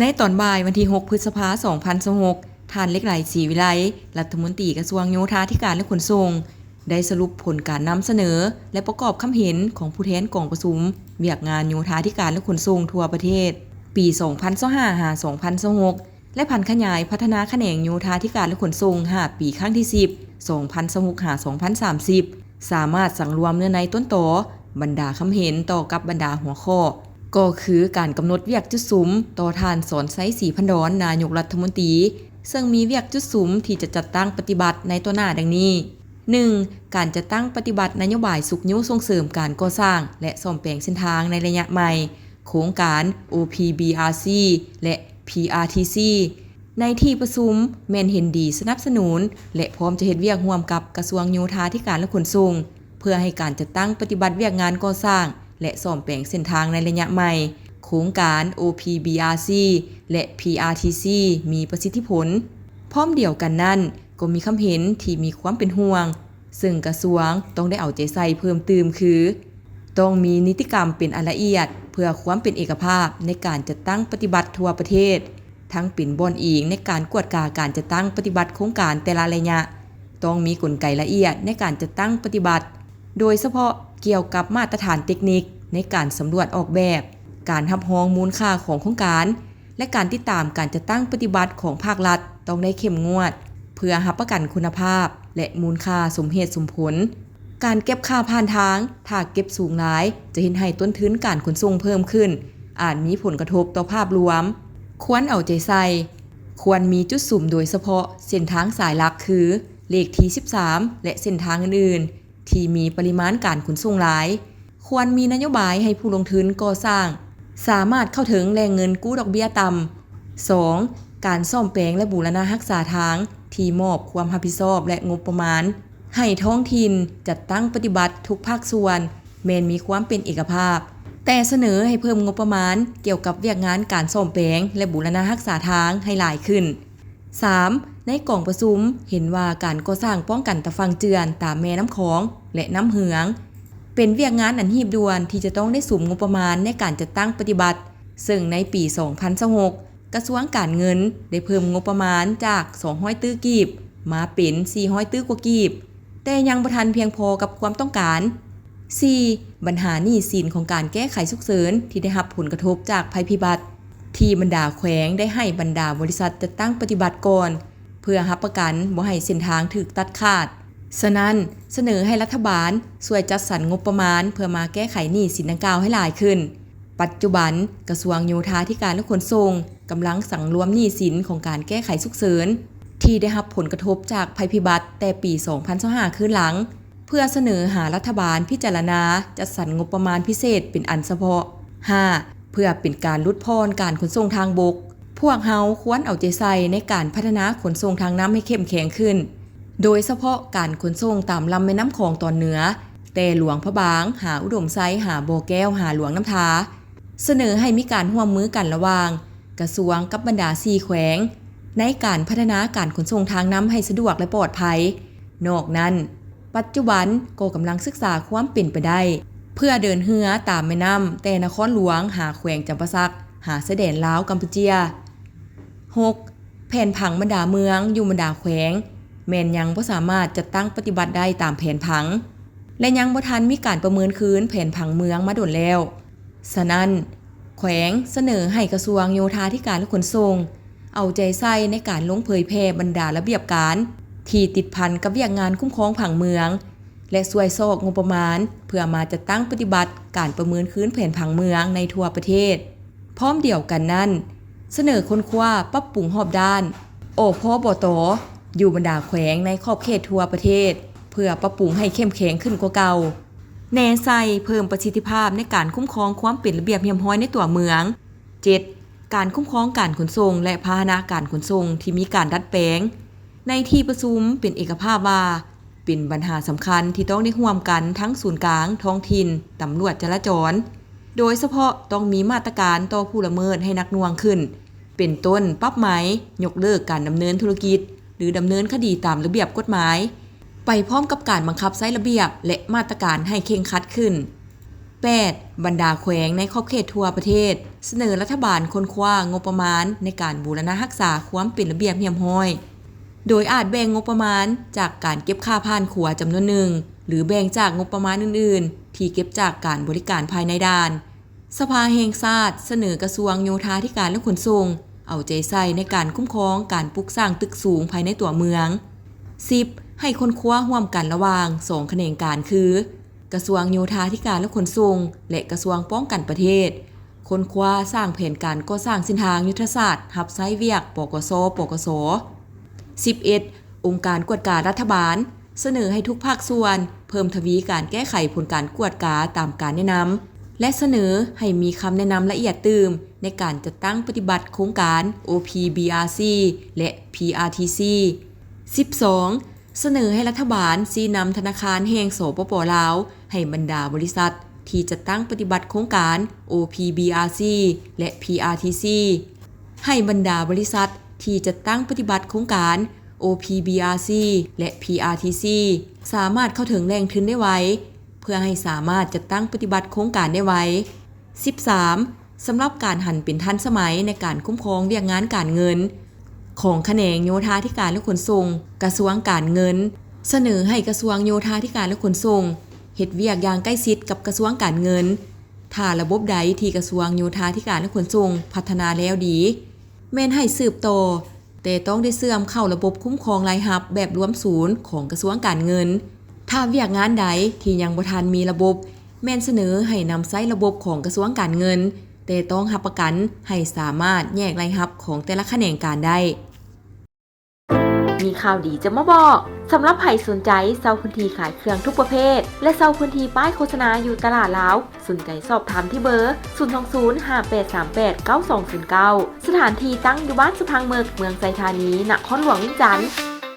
ໃນຕອນບ່າຍວັນທີຫົກ ພຶດສະພາ ສອງພັນຊາວຫົກ, ທ່ານ ເລັກໄຫຼ ສີວິໄລ ລັດຖະມົນຕີກະຊວງໂຍທາທິການ ແລະ ຂົນສົ່ງ ໄດ້ສະຫຼຸບຜົນການນຳສະເໜີ ແລະ ປະກອບຄຳເຫັນຂອງຜູ້ແທນກອງປະຊຸມວຽກງານໂຍທາທິການ ແລະ ຂົນສົ່ງທົ່ວປະເທດ ປີສອງພັນຊາວຫ້າ ຫາ ສອງພັນຊາວຫົກ ແລະ ຜັນຂະຫຍາຍພັດທະນາຂະແໜງໂຍທາທິການ ແລະ ຂົນສົ່ງ ຫ້າ ປີ ຄັ້ງທີສິບ ສອງພັນຊາວຫົກ ຫາ ສອງພັນສາມສິບ ສາມາດສັງລວມເນື້ອໃນຕົ້ນຕໍບັນດາຄຳເຫັນຕໍ່ກັບບັນດາຫົວຂໍ້ ກໍຄືການກຳນົດວຽກຈຸດສຸມຕໍ່ທ່ານ ສອນໄຊ ສີພັນດອນ ນາຍົກລັດຖະມົນຕີ, ເຊິ່ງມີວຽກຈຸດສຸມທີ່ຈະຈັດຕັ້ງປະຕິບັດໃນຕໍ່ໜ້າດັ່ງນີ້: ໜຶ່ງ, ການຈັດຕັ້ງປະຕິບັດນະໂຍບາຍຊຸກຍູ້ສົ່ງເສີມການກໍ່ສ້າງ ແລະ ສ້ອມແປງເສັ້ນທາງໃນໄລຍະໃໝ່, ໂຄງການ ໂອ ພີ ບີ ອາ ຊີ ແລະ ພີ ອາ ທີ ຊີ ໃນທີ່ປະຊຸມແມ່ນເຫັນດີສະໜັບສະໜູນ ແລະ ພ້ອມຈະເຮັດວຽກຮ່ວມກັບກະຊວງໂຍທາທິການ ແລະ ຂົນສົ່ງ ເພື່ອໃຫ້ການຈັດຕັ້ງປະຕິບັດວຽກງານກໍ່ສ້າງ ແລະ ສ້ອມແປງເສັ້ນທາງໃນໄລຍະໃໝ່, ໂຄງການ ໂອ ພີ ບີ ອາ ຊີ ແລະ ພີ ອາ ທີ ຊີ ມີປະສິດທິຜົນ. ພ້ອມດຽວກັນນັ້ນ, ກໍມີຄຳເຫັນທີ່ມີຄວາມເປັນຫ່ວງ ເຊິ່ງກະຊວງຕ້ອງໄດ້ເອົາໃຈໃສ່ເພີ່ມຕື່ມຄື ຕ້ອງມີນິຕິກຳເປັນອັນລະອຽດ ເພື່ອຄວາມເປັນເອກະພາບໃນການຈັດຕັ້ງປະຕິບັດທົ່ວປະເທດ, ທັງເປັນບ່ອນອີງໃນການກວດກາການຈັດຕັ້ງປະຕິບັດໂຄງການແຕ່ລະໄລຍະ, ຕ້ອງມີກົນໄກລະອຽດໃນການຈັດຕັ້ງປະຕິບັດ, ໂດຍສະເພາະກ່ຽວກັບມາດຕະຖານເຕັກນິກໃນການສຳຫຼວດອອກແບບ, ການຮັບຮອງມູນຄ່າຂອງໂຄງການ ແລະ ການຕິດຕາມການຈັດຕັ້ງປະຕິບັດຂອງພາກລັດຕ້ອງໄດ້ເຂັ້ມງວດ ເພື່ອຮັບປະກັນຄຸນນະພາບ ແລະ ມູນຄ່າສົມເຫດສົມຜົນ. ການເກັບຄ່າຜ່ານທາງ, ຖ້າເກັບສູງຫຼາຍ ຈະເຮັດໃຫ້ຕົ້ນທຶນການຂົນສົ່ງເພີ່ມຂຶ້ນ, ອາດມີຜົນກະທົບຕໍ່ພາບລວມ. ຄວນເອົາໃຈໃສ່, ຄວນມີຈຸດສຸມໂດຍສະເພາະເສັ້ນທາງສາຍຫຼັກຄື ເລກທີສິບສາມ ແລະ ເສັ້ນທາງອື່ນໆ ທີ່ມີປະລິມານການຂົນສົ່ງຫຼາຍ, ຄວນມີນະໂຍບາຍໃຫ້ຜູ້ລົງທຶນກໍ່ສ້າງສາມາດເຂົ້າເຖິງແຫຼ່ງເງິນກູ້ດອກເບ້ຍຕ່ຳ. ສອງ, ການສ້ອມແປງ ແລະ ບູລະນະຮັກສາທາງທີ່ມອບຄວາມຮັບຜິດຊອບ ແລະ ງົບປະມານໃຫ້ທ້ອງຖິ່ນຈັດຕັ້ງປະຕິບັດທຸກພາກສ່ວນ ແມ່ນມີຄວາມເປັນເອກະພາບ, ແຕ່ສະເໜີໃຫ້ເພີ່ມງົບປະມານກ່ຽວກັບວຽກງານການສ້ອມແປງ ແລະ ບູລະນະຮັກສາທາງໃຫ້ຫຼາຍຂຶ້ນ. ສາມ, ໃນກອງປະຊຸມເຫັນວ່າການກໍ່ສ້າງປ້ອງກັນຕາຝັ່ງເຈື່ອນຕາມແມ່ນ້ຳຂອງ ແລະ ນ້ຳເຫືອງ ເປັນວຽກງານອັນຮີບດ່ວນທີ່ຈະຕ້ອງໄດ້ສຸມງົບປະມານໃນການຈັດຕັ້ງປະຕິບັດ, ເຊິ່ງໃນປີສອງພັນຊາວຫົກ ກະຊວງການເງິນໄດ້ເພີ່ມງົບປະມານຈາກສອງຮ້ອຍຕື້ກີບ ມາເປັນສີ່ຮ້ອຍຕື້ກວ່າກີບ, ແຕ່ຍັງບໍ່ທັນພຽງພໍກັບຄວາມຕ້ອງການ. ສີ່, ບັນຫາໜີ້ສິນຂອງການແກ້ໄຂສຸກເສີນທີ່ໄດ້ຮັບຜົນກະທົບຈາກໄພພິບັດ ທີ່ບັນດາແຂວງໄດ້ໃຫ້ບັນດາບໍລິສັດຈັດຕັ້ງປະຕິບັດກ່ອນ ເພື່ອຮັບປະກັນບໍ່ໃຫ້ເສັ້ນທາງຖືກຕັດຂາດ. ສະນັ້ນ, ສະເໜີໃຫ້ລັດຖະບານຊ່ວຍຈັດສັນງົບປະມານເພື່ອມາແກ້ໄຂໜີ້ສິນດັ່ງກ່າວໃຫ້ຫຼາຍຂຶ້ນ. ປັດຈຸບັນ, ກະຊວງໂຍທາທິການ ແລະ ຂົນສົ່ງ ກຳລັງສັງລວມໜີ້ສິນຂອງການແກ້ໄຂສຸກເສີນ ທີ່ໄດ້ຮັບຜົນກະທົບຈາກໄພພິບັດແຕ່ປີສອງພັນຊາວຫ້າຄືນຫຼັງ, ເພື່ອສະເໜີຫາລັດຖະບານພິຈາລະນາຈັດສັນງົບປະມານພິເສດເປັນອັນສະເພາະ. ຫ້າ, ເພື່ອເປັນການຫຼຸດຜ່ອນການຂົນສົ່ງທາງບົກ, ພວກເຮົາຄວນເອົາໃຈໃສ່ໃນການພັດທະນາຂົນສົ່ງທາງນ້ຳໃຫ້ເຂັ້ມແຂງຂຶ້ນ, ໂດຍສະເພາະການຂົນສົ່ງຕາມລຳແມ່ນ້ຳຂອງຕອນເໜືອ, ແຕ່ຫຼວງພະບາງ ຫາອຸດົມໄຊ ຫາບໍ່ແກ້ວ ຫາຫຼວງນ້ຳທາ. ສະເໜີໃຫ້ມີການຮ່ວມມືກັນລະຫວ່າງກະຊວງກັບບັນດາສີ່ແຂວງ ໃນການພັດທະນາການຂົນສົ່ງທາງນ້ຳໃຫ້ສະດວກ ແລະ ປອດໄພ. ນອກນັ້ນ, ປັດຈຸບັນກໍກຳລັງສຶກສາຄວາມເປັນໄປໄດ້ ເພື່ອເດີນເຮືອຕາມແມ່ນ້ຳແຕ່ນະຄອນຫຼວງຫາແຂວງຈຳປາສັກ ຫາຊາຍແດນລາວ-ກຳປູເຈຍ. ຫົກ, ແຜນຜັງບັນດາເມືອງຢູ່ບັນດາແຂວງ ແມ່ນຍັງບໍ່ສາມາດຈັດຕັ້ງປະຕິບັດໄດ້ຕາມແຜນຜັງ ແລະ ຍັງບໍ່ທັນມີການປະເມີນຄືນແຜນຜັງເມືອງມາດົນແລ້ວ. ສະນັ້ນ, ແຂວງສະເໜີໃຫ້ກະຊວງໂຍທາທິການ ແລະ ຂົນສົ່ງ ເອົາໃຈໃສ່ໃນການລົງເຜີຍແຜ່ບັນດາລະບຽບການທີ່ຕິດພັນກັບວຽກງານຄຸ້ມຄອງຜັງເມືອງ ແລະ ຊ່ວຍຊອກງົບປະມານເພື່ອມາຈັດຕັ້ງປະຕິບັດການປະເມີນຄືນແຜນຜັງເມືອງໃນທົ່ວປະເທດ. ພ້ອມດຽວກັນນັ້ນ, ສະເໜີຄົ້ນຄວ້າປັບປຸງຮອບດ້ານ ອພບຕ ຢູ່ບັນດາແຂວງໃນຂອບເຂດທົ່ວປະເທດ ເພື່ອປັບປຸງໃຫ້ເຂັ້ມແຂງຂຶ້ນກວ່າເກົ່າ. ແນໃສ່ເພີ່ມປະສິດທິພາບໃນການຄຸ້ມຄອງຄວາມເປັນລະບຽບຮຽບຮ້ອຍໃນຕົວເມືອງ. ເຈັດ, ການຄຸ້ມຄອງການຂົນສົ່ງ ແລະ ພາຫະນະການຂົນສົ່ງທີ່ມີການດັດແປງ. ໃນທີ່ປະຊຸມເປັນເອກະພາບວ່າ ເປັນບັນຫາສຳຄັນທີ່ຕ້ອງໄດ້ຮ່ວມກັນທັງສູນກາງ, ທ້ອງຖິ່ນ, ຕຳຫຼວດຈະລາຈອນ, ໂດຍສະເພາະຕ້ອງມີມາດຕະການຕໍ່ຜູ້ລະເມີດໃຫ້ໜັກໜ່ວງຂຶ້ນ, ເປັນຕົ້ນ ປັບໃໝ, ຍົກເລີກການດຳເນີນທຸລະກິດ ຫຼື ດຳເນີນຄະດີຕາມລະບຽບກົດໝາຍ, ໄປພ້ອມກັບການບັງຄັບໃຊ້ລະບຽບ ແລະ ມາດຕະການໃຫ້ເຄັ່ງຄັດຂຶ້ນ. ແປດ, ບັນດາແຂວງໃນຂອບເຂດທົ່ວປະເທດ ສະເໜີລັດຖະບານຄົ້ນຄວ້າງົບປະມານໃນການບູລະນະຮັກສາຄວາມເປັນລະບຽບຮຽບຮ້ອຍ, ໂດຍອາດແບ່ງງົບປະມານຈາກການເກັບຄ່າຜ່ານຂົວຈຳນວນໜຶ່ງ ຫຼື ແບ່ງຈາກງົບປະມານອື່ນໆ ທີ່ເກັບຈາກການບໍລິການພາຍໃນດ່ານ. ສະພາແຫ່ງຊາດສະເໜີກະຊວງໂຍທາທິການ ແລະ ຂົນສົ່ງ ເອົາໃຈໃສ່ໃນການຄຸ້ມຄອງການປຸກສ້າງຕຶກສູງພາຍໃນຕົວເມືອງ. ສິບ ໃຫ້ຄົ້ນຄວ້າຮ່ວມກັນລະຫວ່າງສອງຂະແໜງການຄື ກະຊວງໂຍທາທິການ ແລະ ຂົນສົ່ງ ແລະ ກະຊວງປ້ອງກັນປະເທດ, ຄົ້ນຄວ້າສ້າງແຜນການກໍ່ສ້າງເສັ້ນທາງຍຸດທະສາດຮັບໃຊ້ວຽກ ປກສ, ປກສ. ສິບເອັດ ອົງການກວດກາລັດຖະບານ ສະເໜີໃຫ້ທຸກພາກສ່ວນເພີ່ມທະວີການແກ້ໄຂຜົນການກວດກາຕາມການແນະນຳ ແລະ ສະເໜີໃຫ້ມີຄຳແນະນຳລະອຽດຕື່ມໃນການຈັດຕັ້ງປະຕິບັດໂຄງການ ໂອພີບີອາຊີ ແລະ ພີອາທີຊີ. ສິບສອງ ສະເໜີໃຫ້ລັດຖະບານຊີ້ນຳທະນາຄານແຫ່ງ ສປປ ລາວ ໃຫ້ບັນດາບໍລິສັດທີ່ຈັດຕັ້ງປະຕິບັດໂຄງການ ໂອພີບີອາຊີ ແລະ ພີອາທີຊີ ໃຫ້ບັນດາບໍລິສັດທີ່ຈັດຕັ້ງປະຕິບັດໂຄງການ ໂອພີບີອາຊີ ແລະ ພີອາທີຊີ ສາມາດເຂົ້າເຖິງແຫຼ່ງທຶນໄດ້ໄວ ເພື່ອໃຫ້ສາມາດຈັດຕັ້ງປະຕິບັດໂຄງການໄດ້ໄວ. ສິບສາມ ສຳລັບການຫັນເປັນທັນສະໄໝໃນການຄຸ້ມຄອງວຽກງານການເງິນ ຂອງຂະແໜງໂຍທາທິການ ແລະ ຂົນສົ່ງ, ກະຊວງການເງິນ ສະເໜີໃຫ້ກະຊວງໂຍທາທິການ ແລະ ຂົນສົ່ງ ເຮັດວຽກຢ່າງໃກ້ຊິດກັບກະຊວງການເງິນ. ຖ້າລະບົບໃດທີ່ກະຊວງໂຍທາທິການ ແລະ ຂົນສົ່ງພັດທະນາແລ້ວດີ, ແມ່ນໃຫ້ສືບຕໍ່, ແຕ່ຕ້ອງໄດ້ເຊື່ອມເຂົ້າລະບົບຄຸ້ມຄອງລາຍຮັບແບບລວມສູນຂອງກະຊວງການເງິນ. ຖ້າວຽກງານໃດທີ່ຍັງບໍ່ທັນມີລະບົບ, ແມ່ນສະເໜີໃຫ້ນຳໃຊ້ລະບົບຂອງກະຊວງການເງິນ, ແຕ່ຕ້ອງຮັບປະກັນໃຫ້ສາມາດແຍກລາຍຮັບຂອງແຕ່ລະຂະແໜງການໄດ້. ມີຂ່າວດີຈະມາບອກ. ສຳລັບໃຜສົນໃຈເຊົ່າພື້ນທີ່ຂາຍເຄື່ອງທຸກປະເພດ ແລະ ເຊົ່າພື້ນທີ່ປ້າຍໂຄສະນາຢູ່ຕະຫຼາດລາວ, ສົນໃຈສອບຖາມທີ່ເບີ ສູນສອງສູນ ຫ້າແປດສາມແປດ ເກົ້າສອງສູນເກົ້າ. ສະຖານທີ່ຕັ້ງຢູ່ບ້ານສະພັງເມິກ, ເມືອງໄຊທານີ, ນະຄອນຫຼວງວຽງຈັນ.